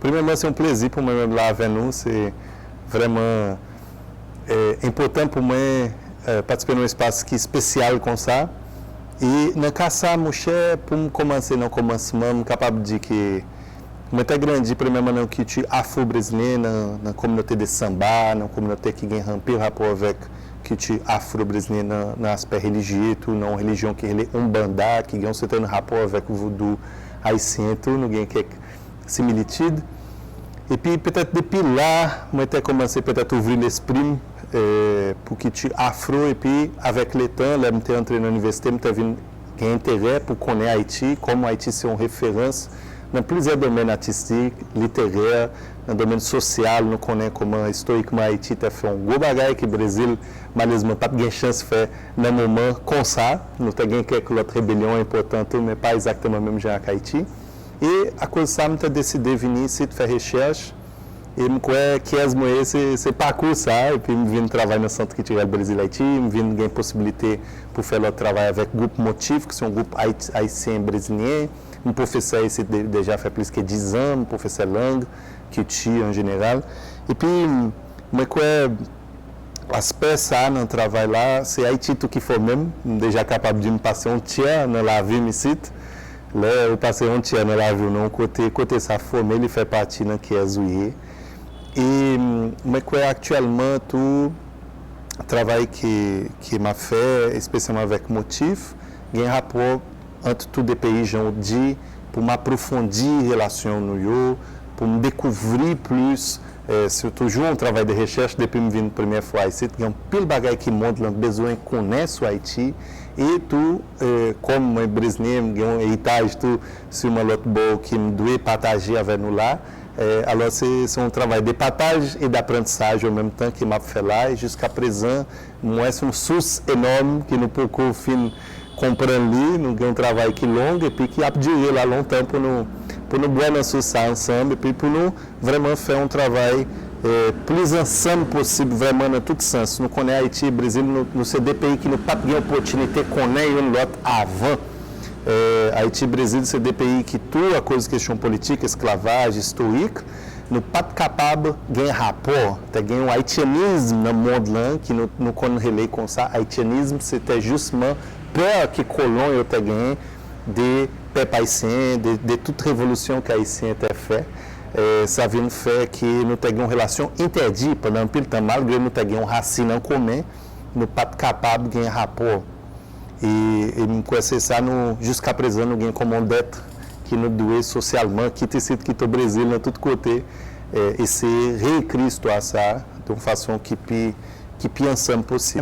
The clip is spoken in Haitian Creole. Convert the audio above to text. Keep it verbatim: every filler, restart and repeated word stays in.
Premyèman, se yon plezi pou mwen menm la avè nou. Se vrèman eh, enpòtan pou mwen eh, patisipe nan yon espas ki espesyal konsa. E nan ka sa, monchè, pou m kòmanse nan kòmansman, m kapab di ke mwen te grandi premyèman nan yon kilti afro-brezilyen, nan, nan kominote de sanba, nan kominote ki gen anpil rapò avèk kilti afro-brezilyen nan, nan aspè relijye tou, nan yon relijyon ki rele Umbanda, ki gen yon sèten rapò avèk vodou ayisyen tou. Nou gen kèk similitid. Epi petèt depi la, mwen te kòmanse petèt ouvri lespri m eh, pou kilti afro. Epi avèk letan, lè m te antre nan inivèsite, m te vin gen enterè pou konnen Ayiti, kòm Ayiti se yon referans nan plizyè domèn atistik, literè, nan domèn sosyal. Nou konnen kòman istorikman Ayiti te fè yon gwo bagay ke Brezil, malerezman, pa t gen chans fè nan moman konsa. Nou te gen kèk lòt rebelyon enpòtan tou, men pa egzakteman menm jan ak Ayiti. E akoz sa, m te deside vini isit fè rechèch. E m kwè kiyès mwen ye, se, se pakou sa. Epi m vin travay nan Sant Kiltirèl Brezil Ayiti. M vin gen posiblite pou fè lòt travay avèk gwoup Motif, ki se yon gwoup ayisyen brezilyen. M pwofesè isit de, deja fè plis ke dizan. M pwofesè lang, kilti an jeneral. Epi, mwen kwè aspè sa a nan travay la, se Ayiti tou ki fòme m. M deja kapab di m pase yon tyè nan lavi m isit. Lè ou pase yon tyè nan lavi w nan yon kote, kote sa fòme, li fè pati nan kiyès ou ye. E mwen kwè aktyèlman tou, travay ke, ke m ap fè, espesyalman avèk Motif, gen rapò ant tou de peyi, jan w di, pou m apwofondi relasyon nou yo, pou m dekouvri plis. Eh, se toujou yon travay de rechèch depi m vin premyè fwa isit. Gen anpil bagay ke mond lan bezwen konnen sou Ayiti. E tou, eh, kòm mwen brezilyen, m gen yon eritaj tou siman lòt bò ke m dwe pataje avè nou la. Eh, alò, se, se yon travay de pataj e daprantisaj an menm tan ke m ap fè la. E jiska prezan, m wè se yon sous enòm ke nou poko fin konprann li. Nou gen yon travay ki long epi ki ap dire la lontan pou nou, pou nou bwè nan sous sa ansanm epi pou nou vrèman fè yon travay eh, plis ansanm posib, vrèman nan tout sans. Nou konnen Ayiti e Brezil, nou, nou se de peyi ki nou pa t gen opòtinite konnen youn lòt avan. Eh, Ayiti, Brezil se de peyi ki tou, akoz kesyon politik, esklavaj, istorik, nou pa t kapab gen rapò. Te gen yon ayityanizm nan mond lan ki nou, nou konn rele konsa ayityanizm, se te jisman pè ke kolon yo te genyen de pèp ayisyen, de, de tout revolisyon ke ayisyen te fè. Eh, sa vin fè ke nou te gen yon relasyon entèdi pandan anpil tan, malgre nou te gen yon rasin an komen, nou pa t kapab gen rapò. E, e m kwè se sa nou, jiska prezan, nou gen kòm yon dèt ke nou dwe sosyalman, kit isit, kit o Brezil, nan tout kote, eh, eseye reekri istwa sa a de yon fason ki pi, ki pi ansanm posib.